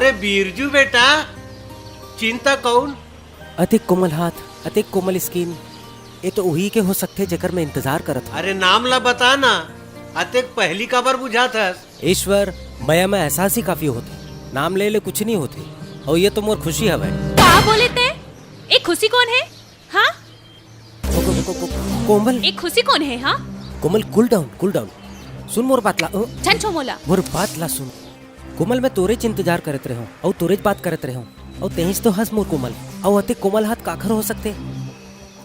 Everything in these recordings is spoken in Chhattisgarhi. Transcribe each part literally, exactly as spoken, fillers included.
अरे बिरजू बेटा, चिंता कौन? अतेक कोमल हाथ, अतेक कोमल skin, ये तो उही के हो सकथे जेकर मैं इंतजार करत हूँ। अरे नाम ला बता ना, अतेक पहली काबर बुझात हस? ईश्वर, मया में एहसास ही काफी होथे, नाम ले ले कुछ नहीं होथे, और ये तो मोर खुशी हवय। का बोले ते? ए खुशी कौन है? हाँ? को-, को-, को-, को-, कोमल। ए खुशी कौन है, हाँ? कोमल, cool down, cool down। सुन मोर बात ला, अ, झन छो मोला। मोर बात ला सुन। कोमल, मैं तोरेच इंतजार करत रहेंव, अउ तोरेच बात करत रहेंव, अउ तेहिस तो हस मोर कोमल, अउ अतेक कोमल हाथ काखर हो सकथे?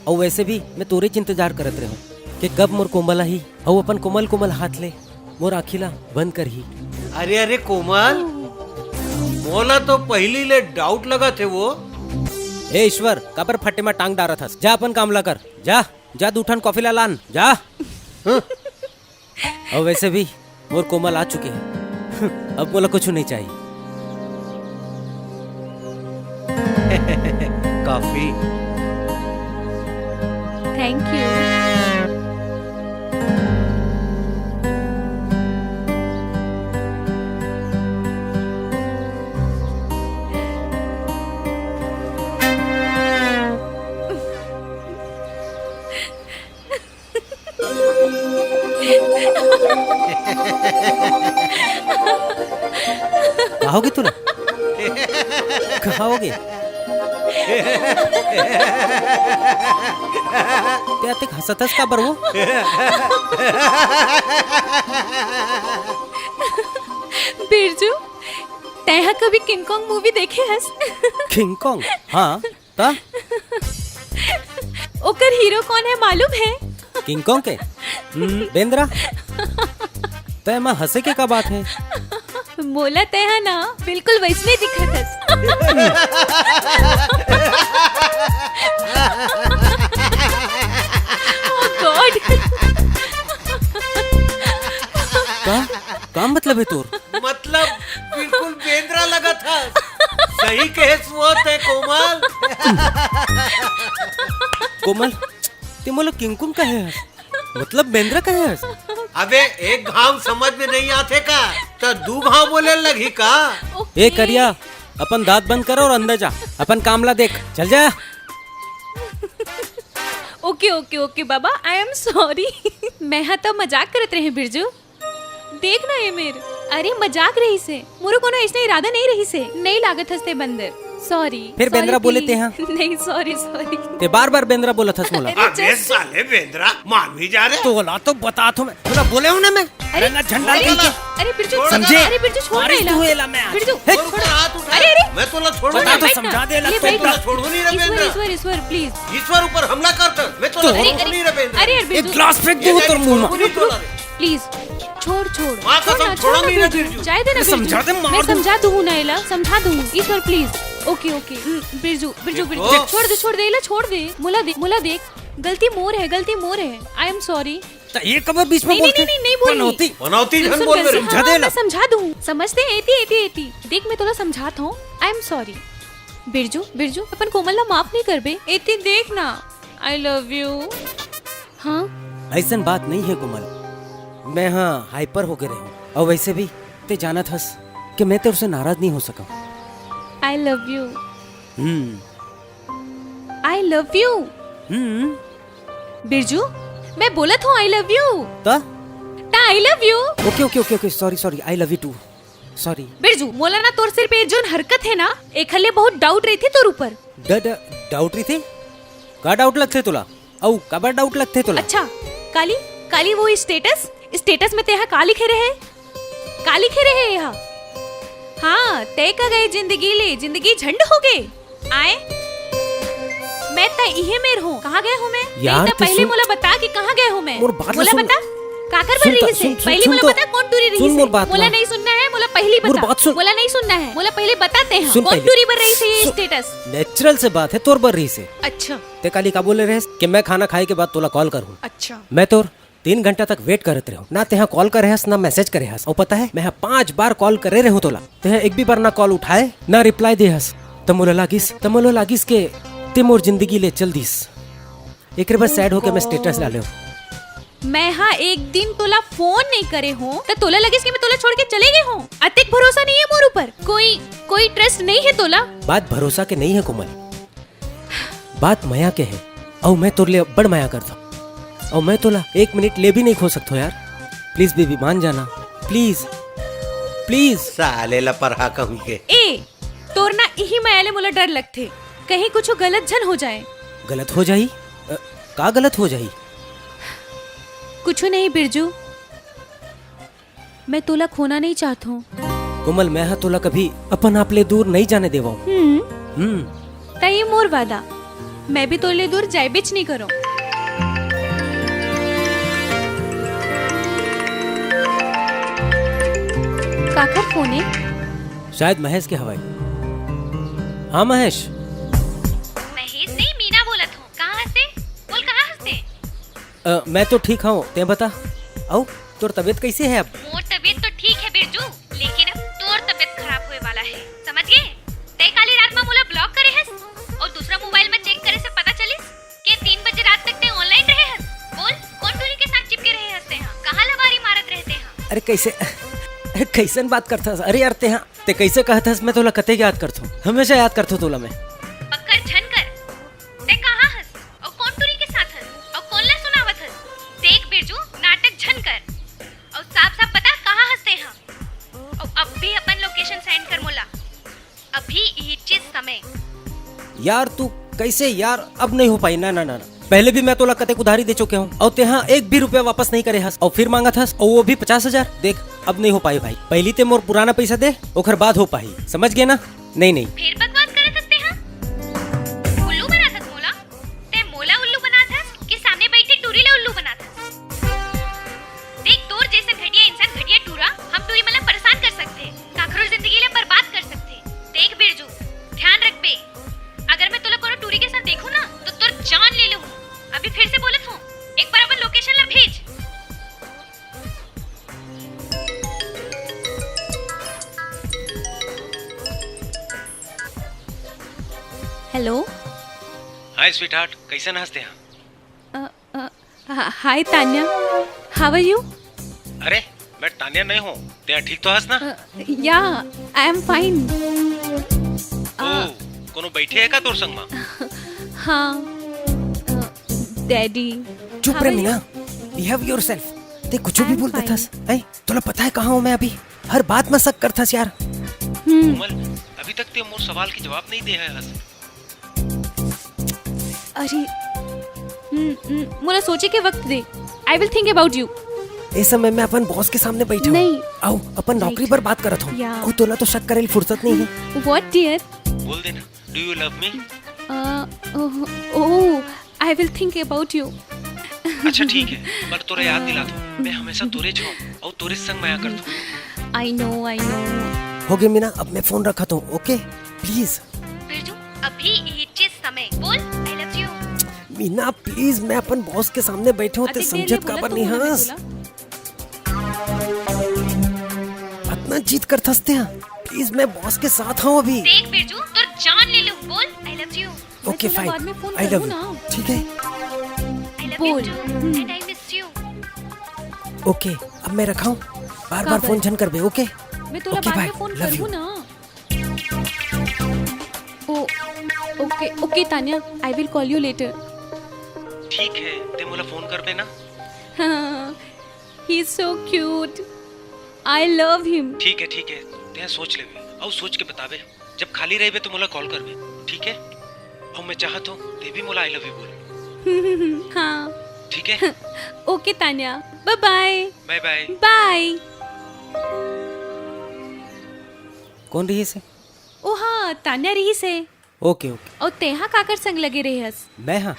अउ वैसे भी मैं तोरेच इंतजार करत रहेंव कि कब मोर कोमल आही, अउ अपन कोमल कोमल हाथ ले मोर आँखी ला बंद करही। अरे, अरे कोमल, मोला तो पहिली ले doubt लगत हे वो। ए ईश्वर, काबर फटे म टांग डारत हस? जा अपन काम ला कर, जा, जा दू ठन coffee ला लान, जा। हं। अउ वैसे भी मोर कोमल आ चुके हे। अब मोला कुछु नहीं चाहिए। Coffee। Thank you। का होगे तोला? का होगे? ते अतेक हंसत हस काबर वो? बिरजू, तैं ह कभी King Kong movie देखे हस? King Kong? हाँ। त? ओकर hero कौन है मालूम है? King Kong के? हम्म, बेंदरा। तय मा हंसे के का बात है? मोला तय है ना, बिल्कुल वैसने दिखत हस। Oh God। का? का मतलब है तोर? मतलब बिल्कुल बेंदरा लगत हस। सही कहे सुअत है कोमल। कोमल, ते मोला किंग कुंग कहे हस? मतलब बेंदरा कहे हस? अबे एक घाव समझ में नहीं आथे का? त दू घाव बोले लगही का? ए करिया, अपन दांत बंद कर और अंदर जा, अपन काम ला देख, चल जा। ओके ओके ओके बाबा, I am sorry। मैं हा तो मजाक करत रहे बिरजू। देख ना ये मेर, अरे मजाक रहिस हे, मोरो कोनो ऐसने इरादा नहीं रहिस हे, नहीं लागत हस ते बंदर। Sorry। फिर sorry बेंदरा बोले तें हा? नहीं, sorry sorry। ते बार बार बेंदरा बोलत हस मोला। अरे अबे just साले बेंदरा, मान भी जा रे। तोला तो बतात हंव मैं, तोला बोले हंव ना मैं। अरे, अरे ना झंडा अरे, लेके। अरे बिरजू, समझे? अरे बिरजू छोड़ ना मारिस एला। तू एला मैं आज। बिरजू, हे। छोड़, हाथ उठा। अरे, अरे। मैं तोला छोड़ू बता नहीं। तो बैठ ना। समझा दे, ये लगता बैठ है। ना। तोला छोड़ू नहीं रे ईश्वर, बेंदरा। ईश्वर, ईश्वर, please। ईश्वर ऊपर हमला करता, मैं तोला तो छोड़ू अरे, नहीं रे बेंदरा। अरे यार एक बिरजू। गिलास फेंक दूं ये तोर मुंह में। रुक, रुक, रुक। Please, छोड़, छोड़। माँ छोड़ कसम, ना, छोड़ो छोड़ ना नहीं ना बिरजू। बिरजू। जाए दे ना मैं बिरजू। समझा दे, मार मैं दूँ। समझा दूँ ना एला, समझा दूँ। ईश्वर, please। ओके, ओके। हम्म, बिरजू, बिरजू, बिरजू। देखो। छोड़ दे, छोड़ दे, एला छोड़ दे। मोला देख, मोला देख। गलती मोर है, गलती मोर है। I am sorry। त ये कबर बीच में नहीं, नहीं, बोलथे? नहीं, नहीं, नहीं बोली। पनौती। पनौती सुन, झन सुन, बोल सुन, मेरे। सुन, समझा दे हाँ, ना। मैं समझा दूँ। समझ दे, एती, एती, एती। देख, मैं तोला समझात हूँ। I am sorry। Birju, Birju, अपन कोमल ला माफ नहीं करबे। एती देख ना। I love you। हाँ? अइसन बात नहीं है कोमल, मैं हा hyper होके रहेंव। और वैसे भी ते जानत हस कि मैं तेरे से नाराज नहीं हो सकंव। I love you। Hmm. I love you। हम्म। बिरजू, मैं बोलत हूँ I love you। त? त I love you। Okay okay okay okay, sorry sorry, I love you too। Sorry। Birju, मोला ना तोर सिर पे जोन हरकत है ना, एखर ले बहुत doubt रहिथे तोर ऊपर। ड-, ड-, doubt रहिथे? का doubt लगथे तोला? अउ काबर doubt लगथे तोला? अच्छा, काली, काली वो status, status में तेहा का लिखे रहे? का लिखे रहे हा? हाँ, तय का गए जिंदगी ले, जिंदगी झंड हो गए। आए? मैं त इहे मेर हूँ। कहाँ गए हूँ मैं? यार, नहीं त ते पहले सुन। मोला बता कि कहाँ गए हूँ मैं। मोर बात ला मोला सुन। बता, काकर बर सुन त, रहिस हे? सुन, सुन, पहली सुन मोला तो। बता कौन टूरी रहिस सुन हे? मोर बात मोला ला। नहीं सुनना है, मोला पहली मोर बता। बात सुन। मोला नहीं सुनना है, मोला पहले बता ते हाँ। सुन कौन पहले। टूरी बर रहिस हे ये सुन। Status? Natural से बात है, तोर बर रहिस हे। अच्छा। ते काली का बोले रहेस कि मैं खाना खाए के बाद तोला call करहूँ। अच्छा। मैं तोर तीन घंटा तक wait करत रहेंव, ना तेहा call करे हस, ना message करे हस। अउ पता है, मैं हा पांच बार call करे रहेंव तोला, तेहा एक भी बार ना call उठाए, ना reply दे हस। त मोला लागिस, त मोला लागिस के ते मोर जिंदगी ले चल दिस। एकरे बर sad होके मैं status डालेंव। मैं हा एक दिन तोला फोन नहीं करे हों, त तोला लगिस कि मैं तोला छोड़ के चले गे हों। अतेक भरोसा नहीं है मोर ऊपर, कोई, कोई ट्रस्ट नहीं है तोला। बात भरोसा के नहीं है कोमल, बात मया के है। अउ मैं तोर ले बड़ मया करथों, अउ मैं तोला एक मिनट ले भी नहीं खो सकथों यार। प्लीज बेबी, मान जाना, प्लीज, प्लीज। साले ला परहा कहूं के। ए, तोर ना इही मया ले मोला डर लगथे, कहीं कुछ गलत झन हो जाए। गलत हो जाही? अ, का गलत हो जाही? कुछ नहीं बिरजू, मैं तोला खोना नहीं चाहत हों। कोमल, मैं हा तोला कभी अपन आप ले दूर नहीं जाने देवों। हम्म। हम्म। त ये मोर वादा, मैं भी तोर ले दूर जाएबेच नहीं करों। काकर फोन है? शायद महेश के हवय। हाँ महेश। महेश नहीं, मीना बोलत हों। कहाँ हस ते? बोल, कहाँ हस ते? अ, मैं तो ठीक हूँ, तैं बता। अउ, तोर तबीयत कैसे है अब? मोर तबीयत तो ठीक है बिरजू, लेकिन अब तोर तबीयत खराब होए वाला है, समझ गे? तैं काली रात में मोला ब्लॉक करे हस और दूसरा मोबाइल में चेक करे से पता चलिस के तीन बजे रात तक तैं ऑनलाइन रहे हस। बोल, कौन टूरी के साथ चिपके रहे हस तैं हा? कहाँ लबारी मारत रहे तैं हा? अरे कैसे, अरे कैसन बात करथस? अरे यार तैं हा, तैं कैसे कहत हस मैं तोला कतेक याद करथों, हमेशा याद करथों तोला मैं। बक्कर झन कर, तैं कहाँ हस? अउ कौन टूरी के साथ हस? अउ कौन ला सुनावत हस? देख बिरजू, नाटक झन कर। अउ साफ-साफ बता, कहाँ हस तैं हा? अउ अब भी अपन लोकेशन सेंड कर मोला। अभी इहिच्चिस समय। यार तू कैसे यार, अब नहीं हो पाही। ना, ना, ना, ना। पहले भी मैं तोला कतेक उधारी दे चुके हूँ, अउ तैं हा एक भी रुपया वापस नहीं करे हस, अउ फिर मांगत हस, अउ वो भी पचास हजार। देख, अब नहीं हो पाही भाई। पहली तैं मोर पुराना पैसा दे, ओखर बाद हो पाही, समझ गे ना? नहीं, नहीं। फिर बकवास करत हस तैं हा? उल्लू बनात हस मोला? तैं मोला उल्लू बनात हस कि सामने बैठे टूरी ला उल्लू बनात हस? देख, तोर जैसे घटिया इंसान, घटिया टूरा, हम टूरी मन ला परेशान कर सकथे, काकरो जिंदगी ला बर्बाद कर सकथे। देख बिरजू, ध्यान रखबे, अगर मैं तोला कोनो टूरी के साथ देखूं ना, तो तोर जान ले लूं। अभी फिर से बोलत हूँ, एक बार अपन लोकेशन ला भेज। हेलो। हाय स्वीटहार्ट, कैसन हस तैं हा? अ, अ, हा-, हाय तान्या, how are you? अरे, मैं तान्या नहीं हूँ, तैं ठीक तो हस ना? अ, या, I am fine। ओ, कोनो बैठे है का तोर संग मा? हाँ, अ, डैडी। चुप रे मीना, behave yourself। तैं कुछ भी बोल देथस। हैं? तोला पता है कहाँ हूँ मैं अभी? हर बात में शक करथस यार। हम्म। कोमल, अभी तक तैं मोर सवाल के जवाब नहीं दे है हस। अरे, हम्म, हम्म, मोला सोचे के वक्त दे। I will think about you। ए समय मैं अपन बॉस के सामने बैठा हूँ। नहीं। अउ अपन नौकरी पर बात करत हूँ। या। अउ तोला तो शक करे ल फुर्सत नहीं है। What, dear? बोल देना, do you love me? अ, ओह, ओह, I will think about you। अच्छा ठीक है, पर तोरा याद दिला दूं, मैं हमेशा तोरे ज हूँ अउ तोरे संग मया करत हूँ। I know, I know। हो गए मीना, अब मैं फोन रखत हूँ, OK? प्लीज। बिरजू, अभी इहिच्चिस समय। बोल, I love you। Meena, please, मैं अपन बॉस के सामने बैठे हूँ, तैं समझत काबर नहीं हस? अतना जिद करथस तैं हा? प्लीज, मैं बॉस के साथ हूँ अभी। देख बिरजू, तोर जान ले लूं। बोल, I love you। OK, fine। I love you। ठीक है। I love you too। And I miss you। OK, अब मैं रखा हूँ। बार-बार फोन झन करबे, OK? मैं तोला बाद में फोन करूँ ना। ओ, OK, OK, Tanya, I will call you later। ठीक है, तैं मोला फोन करबे ना? हाँ, he is so cute। I love him। ठीक है, ठीक है, तैं सोच लेबे, अउ सोच के बताबे। जब खाली रहिबे तो मोला कॉल करबे, ठीक है? अउ मैं चाहत हूँ, तैं भी मोला I love you बोल। हाँ। ठीक है? OK, Tanya, bye bye। Bye bye। Bye। कौन रहिस हे? ओ हाँ, तान्या रहिस हे। OK, OK। अउ तैं हा काकर संग लगे रहे हस? मैं हा?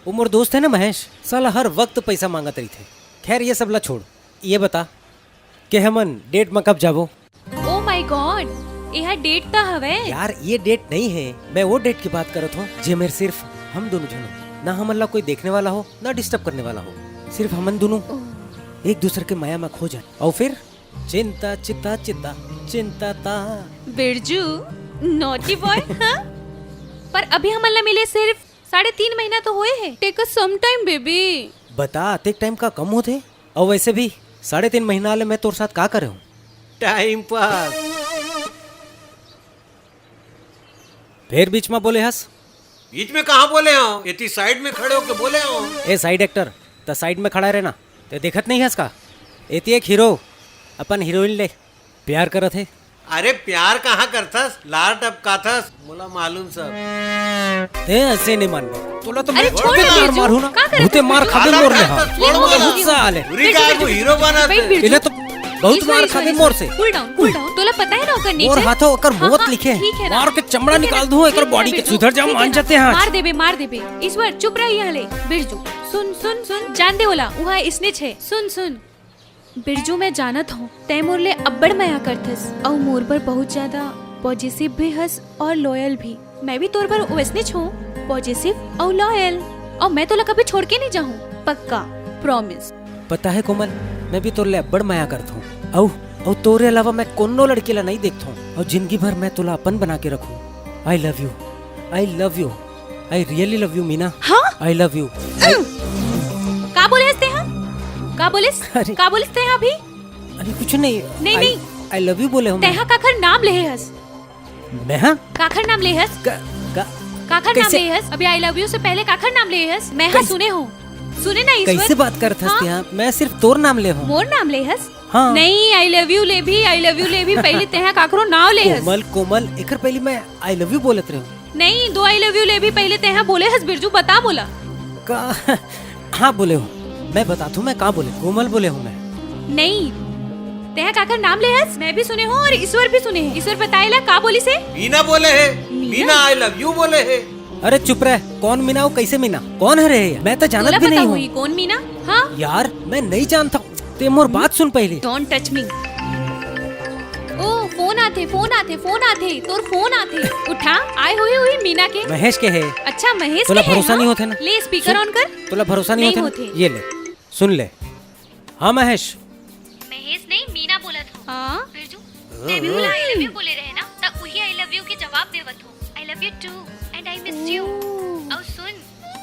वो मोर दोस्त है ना महेश, साला हर वक्त पैसा मांगत रहिथे। खैर, ये सब ला छोड़, ये बता के हमन डेट में कब जाबो? Oh my God, ये हा डेट त हवे। यार, ये डेट नहीं है, मैं वो डेट की बात करत हूँ जे मेर सिर्फ हम दोनों झन हो, ना हमन ला कोई देखने वाला हो, ना डिस्टर्ब करने वाला हो, सिर्फ हमन दोनों ओह। एक दूसरे के माया में खो जाए। अउ फिर चिंता, चिता, चिता, चिंता ता। बिरजू, naughty boy, हाँ? पर अभी हमन ला मिले सिर्फ साढ़े तीन महीना तो होए हे। Take us some time, baby। बता, अतेक टाइम का कम होथे? अउ वैसे भी साढ़े तीन महीना ले मैं तोर साथ का करे हूँ? Time pass. फेर बीच में बोले हस? बीच में कहाँ बोले हूँ? एती साइड में खड़े होके बोले हूँ। ए साइड एक्टर, त साइड में खड़ा रहना। ते देखत नहीं हस का? एती एक हीरो अपन हीरोइन ले प्यार करत हे। अरे प्यार कहाँ करथस? लार टपकाथस, मोला मालूम सब। ते ऐसे नहीं मानबे। तोला तो अरे मैं छोड़ दे मार मार हूँ ना। का करत भूते मार खाबे मोर ले, हाँ। छोड़ मोला। गुस्सा आले। उरी का को हीरो बना दे। इले तो बहुत मार खाबे मोर से। कूल डाउन, कूल डाउन। तोला पता है ना ओकर नेचर? मोर हाथों ओकर मौत लिखे। ठीक है ना? मार के चमड़ा निकाल दूँ एकर बॉडी के। सुधर जाओ, मान जाते हैं आज। मार देबे, मार देबे। ईश्वर, चुप रह यहाँ ले। बिरजू, सुन, सुन, सुन। जान दे ओला, उहाँ इसने छे। सुन, सुन। बिरजू, मैं जानत हूँ, तै मोर ले अब्बड़ मया करथस, अउ मोर बर बहुत ज्यादा पॉजिटिव भी हस और लॉयल भी। मैं भी तोर बर वैसनेच हूँ, पॉजिटिव अउ लॉयल। अउ मैं तोला कभी छोड़ के नहीं जाहूँ, पक्का, प्रॉमिस। पता है कोमल, मैं भी तोर ले अब्बड़ मया करत हूँ। अउ, अउ तोरे अलावा मैं कोनो लड़की ला नहीं देखत हूँ। अउ जिंदगी भर मैं तोला अपन बना के रखूँ। I love you, I love you, I really love you Meena. हाँ? I love you। का बोले हस तेहा? का बोलिस? अरे। का बोलिस तेहा अभी? अरे कुछ नहीं। नहीं, I, नहीं। I love you बोले हूँ मैं। तेहा काखर नाम लेहे हस? मैं हाँ? काखर नाम लेहे हस? का, का, काखर नाम कैसे? लेहे हस? अभी I love you से पहले काखर नाम लेहे हस? मैं हाँ कैसे? सुने हूँ। सुने ना ईश्वर? कैसे बात करत हस हाँ? तेहा? मैं सिर्फ तोर नाम ले हूँ। मोर नाम लेहे हस? हाँ। नहीं, I love you ले भी, I love you ले भी, पहले तेहा काखरो नाव लेहे हस। कोमल, कोमल, एकर पहले मैं I love you बोलत रहे हूँ। नहीं, दो I love you ले भी पहले तेहा बोले हस बिरजू, बता बोला। का? हाँ बोले हूँ, मैं बताथूँ मैं का बोले, कोमल बोले हूँ मैं। नहीं, तेहा काखर नाम ले हस, मैं भी सुने हूँ और ईश्वर भी सुने हूँ। ईश्वर बताएला का बोलिस हे? मीना बोले हे। Meena? Meena I love you बोले हे। अरे चुप रह, कौन मीना अउ कैसे मीना? कौन हरे? मैं तो जानत भी नहीं हूँ। कौन मीना? हाँ? यार, मैं नहीं जानता हूँ। ते मोर बात सुन पहले। Don't touch me। ओ, फोन आथे, फोन आथे, फोन आथे, तोर फोन आथे। उठा, आए हुई हुई मीना के। महेश के हे। अच्छा, महेश के हे, हाँ? तोला भरोसा नहीं होथे ना? ले, speaker on कर। तोला भरोसा नहीं होथे ना? ये ले, सुन ले। हाँ, महेश। महेश नहीं, मीना बोलत हूँ। हाँ? बिरजू, ते भी मोला I love you बोले रहे ना, त उही I love you के जवाब देवत हूँ। I love you too, and I miss you। अउ सुन,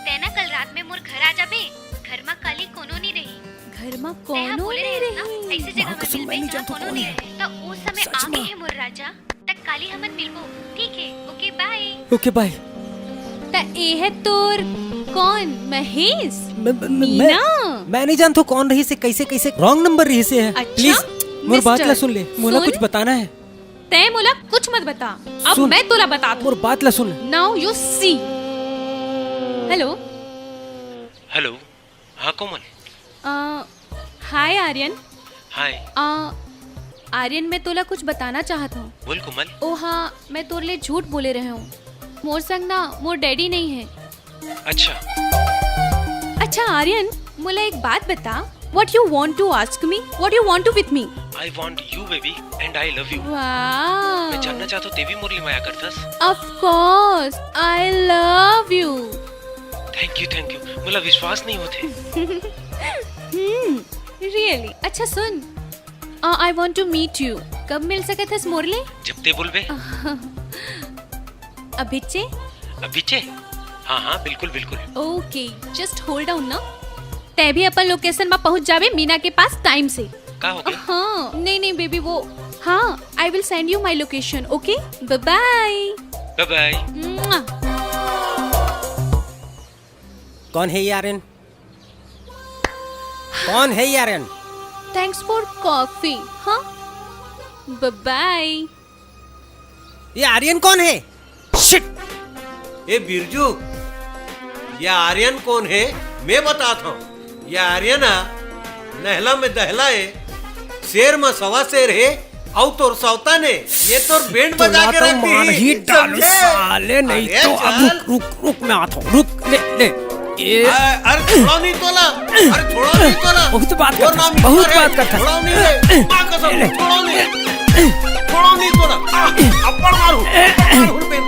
तैं ना कल रात में मोर घर आ जाबे, घर मा काली कोनो नहीं रही। घर मा कोनो नहीं रही। ऐसे जगह मा मिलबे जहाँ कोनो नहीं रहे। त ओ समय आगे है मोर राजा, त काली हमन मिलबो। ठीक है, ओके, बाय। ओके, बाय। त ए है तोर कौन? महेश? मैं, मैं, मैं, मीना? मैं नहीं जानता कौन रहिस हे, कैसे, कैसे wrong number रहिस हे। अच्छा, please, मोर बात ला सुन ले, मोला कुछ बताना है। तैं मोला कुछ मत बता, अब मैं तोला बता दूँ। मोर बात ला सुन। Now you see। Hello। Hello। हाँ कोमल। अ, हाय आर्यन। हाय। अ, आर्यन, मैं तोला कुछ बताना चाहत हूँ। बोल कोमल। ओ हाँ, मैं तोर ले झूठ बोले रहे हूँ। मोर संग ना, मोर डैडी नहीं है। अच्छा। अच्छा आर्यन, मोला एक बात बता, what you want to ask me? What you want to with me? I want you, baby, and I love you। वाह। मैं जानना चाहता हूँ, ते भी मोर ले मया करथस? Of course, I love you। Thank you, thank you। मोला विश्वास नहीं होथे। हम्म, really। अच्छा सुन, uh, I want to meet you। कब मिल सकत हस मोर ले? जब ते बोलबे। अभिच्चे? अभिच्चे? हाँ, हाँ, बिल्कुल, बिल्कुल। Okay, just hold on ना। तै भी अपन location मा पहुँच जाबे मीना के पास time से। का हो गया? हाँ, नहीं, नहीं, baby, वो, हाँ, I will send you my location, okay? Bye bye। Bye bye। मुआ। कौन है ये आर्यन? कौन है ये आर्यन? Thanks for coffee, हाँ? Bye bye। ये आर्यन कौन है? Shit! ए बिरजू, ये आर्यन कौन है? मैं बताता हूँ। ये आर्यन हा नहला में दहला है, शेर में सवा शेर है, अउ तोर सौता ने ये तोर band बजा के रख दी। मार ही डालूं साले, नहीं तो अब रुक, रुक, रुक, मैं आता हूँ, रुक, ले, ले। ए। अ-, अरे छोड़ो नहीं तोला, अरे छोड़ो नहीं तोला। बहुत बात करता, बहुत बात करता। छोड़ो नहीं रे, माँ कसम, छोड़ो नहीं, छोड़ो नहीं तोला। आ, अब्बड़ मारू, अब्बड़ मारू बे।